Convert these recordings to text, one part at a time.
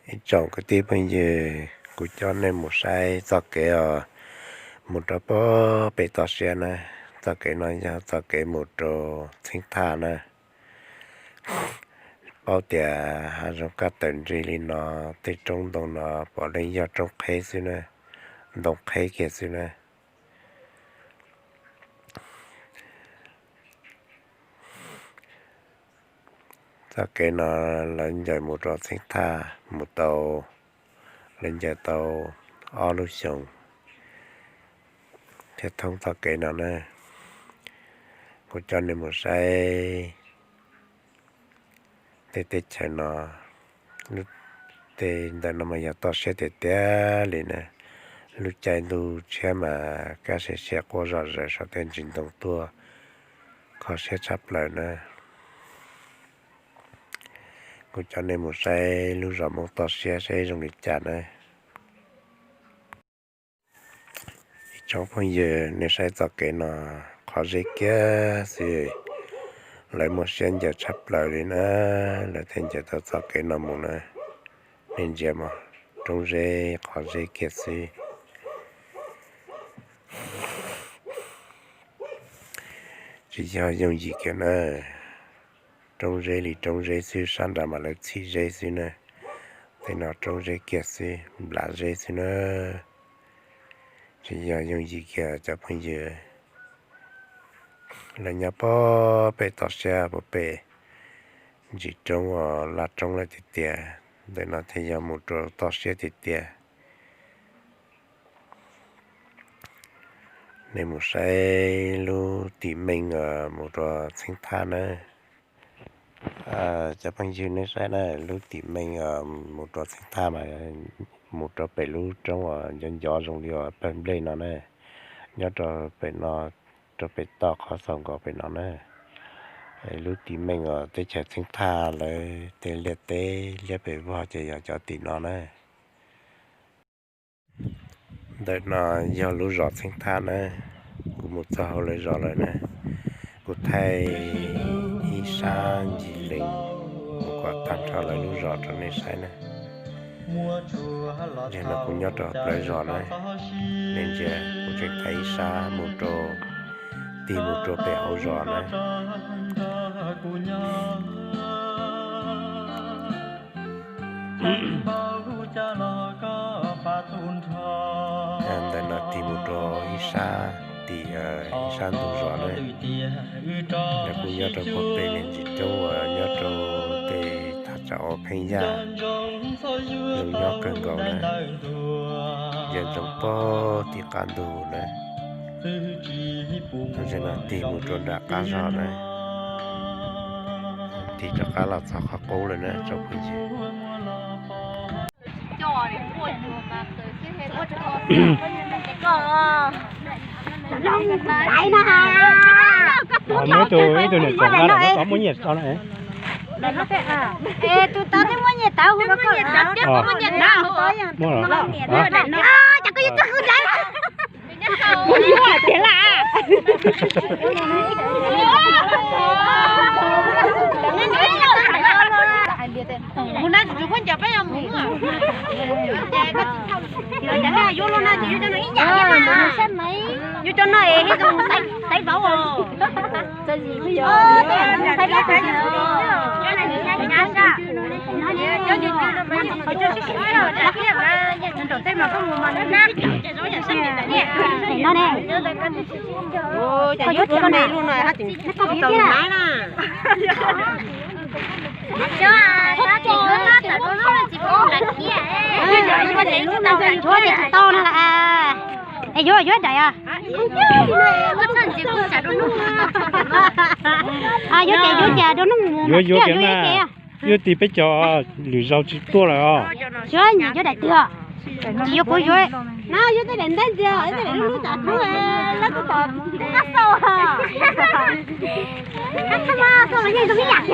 Ib tsoom kwv tij phooj ywg, kuv coj nej mus saib txoj kev os, mus rau pem toj siab na. Txoj kev no yog txoj kev mus rau Txheeb Thaj na. Paub tias hav zoov kaj tawm nrig li no, tej roob ntoo no puav leej yog roob qheb xwb na, ntoo qheb kiag xwb na. Txoj kev no lawv ncaws mus rau Txheeb Thaj mus tau, lawv ncaws tau ob lub xyoos thiaj thoob txoj kev no na. Kuv coj nej mus saib tej teb chaws no. Tej ntawm no mas yog toj siab tiag tiag li na. Lub caij ntuj tshiab mas kaj siab siab quaj zom zaws saum tej ntsis ntoo tuaj, kho siab tshaj plaws na. Kuv coj nej mus saib lub zos Hmoob toj siab saib zoo li cas na. Ib tsoom phooj ywg, nej saib txoj kev no qhov zeb kiag xwb, lawv muaj siab ncaws tshaj plaws li na, lawv thiaj ncaws tau txoj kev no mus na. Nej ntsia mas, roob zeb qhov zeb kiag xwb. Tsis yog yooj yim kiag na, roob zeb li roob zeb xwb, sab nrad mas lawv txhim zeb xwb na. Tej no roob zeb kiag xwb, nplas zeb xwb na. Tsis yog yooj yim kiag cov phooj ywg. Lawv nyob pem toj siab puag pem ntsis roob uas laj roob lawm tiag tiag, ntawm no thiaj yog mus rau toj siab tiag tiag. Nej mus saib lub tim meej mus rau Txheeb Thaj na. Cov phooj ywg, nej saib na, lub tim meej mus rau Txheeb Thaj mas mus rau pem lub roob uas ncov ncov zoo li uas pawg nplej no na, nyob rau pem no, rau pem toj qhov txaus nkaus pem no na. Lub tim meej uas teb chaws Txheeb Thaj lawv tej liaj teb liab pes vog ces yog cov tim no na. Ntawm no yog lub zos Txheeb Thaj na. Kuv mus txog hauv lawv zos lawm na. Kuv thaij ib sab ncig lees mus kom tag nrho lawv lub zos rau nej saib na. Ntawm no kuv nyob rau plawv zos na. Nej ntsia, kuv tseem thaij ib sab mus rau, tig mus rau pem hauv zos na. Ntawm no tig mus rau ib sab tim, ib sab ntug zos na. Yog kuv nyob rau puag pem niag ntsis roob uas nyob rau tej thaj tsam ua pheej yaj, zoo nyob kawg nkaus na. Yog ntsoov puag tim qab ntug na. Tam sim no tig mus rau nram qab zos na, tig rov qab los txog qhov qub lawm na tsoom phooj ywg. Muaj ib tug, ib tug niam tsev no muaj nyiaj tau na. Tus tod twb muaj nyiaj tau. Muaj los? Cov koj yuav txog hwv lawm. Kuv yuav tiag las. Mus na, tsis tsum khaub ncaws peb yuav mus. Yuav los na ces yuav cov no ib yam li mas. Yuav cov no es ib tug xaiv vauv os. No ne. Koj yuav tiag na. Yuav ces tsis tau no las. Es yuav yuav daim os. Yuav ces yuav ces rau noj mus. Yuav yuav ces, yuav tig peb cov lwm zaus tsis tuaj lawm os. Yuav nyiam yuav daim twg os? Tsis yuav kuv yuav. No yuav tej daim ntab ntxiag, tej daim lub lub tas thoob, lawv kuj pom qab xauj. Xauj los yeej zoo ib yam.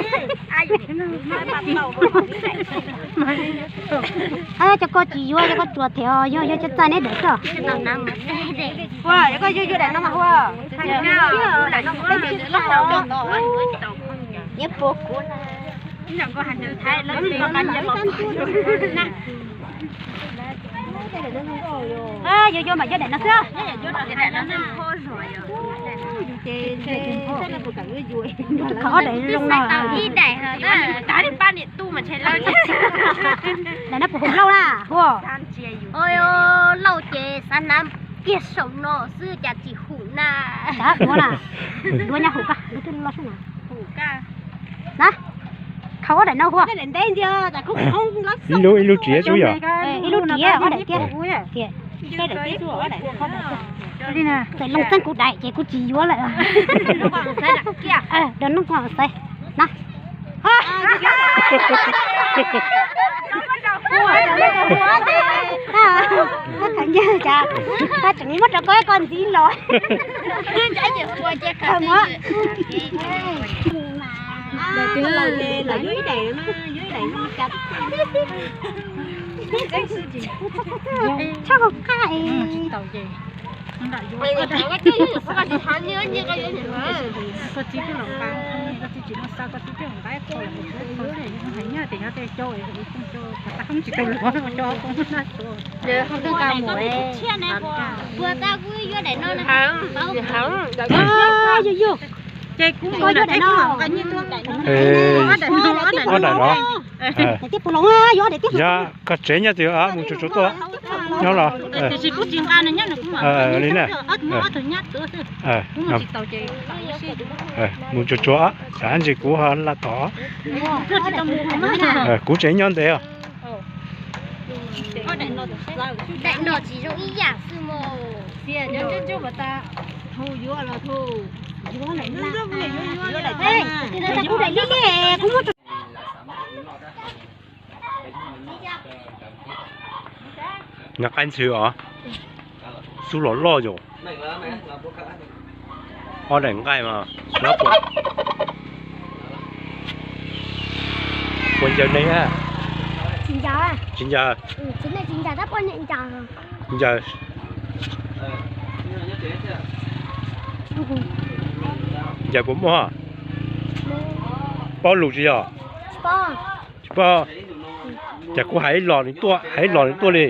Cov koj tsis yuav, cov koj tsuas them os, yog yuav cov txaij neb daim xwb. Ua, cov koj yuav yuav daim no mas ua. Nyob puas kuv na. Yuav yuav mas yuav daim no xwb. Kho ob daim zoo no. Daim no puas hum lauj na hu? Lauj ces xav hnav kiag saum no xwb cas tsis hum na. Duav na, duav nyab hum koj, duav twb loj sub na. Na, kho ob daim no hu. Ib lub, ib lub tsiav xwb yom. Ib lub tsiav ob daim tiag. Txawm loo txeeb kuv daim ces kuv tsis yuav lawm. Rau noob kuv xaiv na. Koj khaws ncaj cas, koj tseem muab rau koj, koj ntxiv los. Tshaj qab es. Ces kuv yuav daim no. Ob daim no. Yog koj tsev nyob twg mus tsuag tsuag tuaj nyob los. Li na. Mus tsuag tsuag, tsam ntsis kuv ho laj tom. Kuv tsev nyob ntev os. Nqa qaib ntxhw os, xub los loj yom. Ob daim nqaij mas puas ncaws neeg? Tsis ncaws. Ncaws. Ncaws puas muaj? Paub lus tsis yog? Tsis paub. Ces kuv hais ib los nws tuaj, hais ib los nws tuaj li.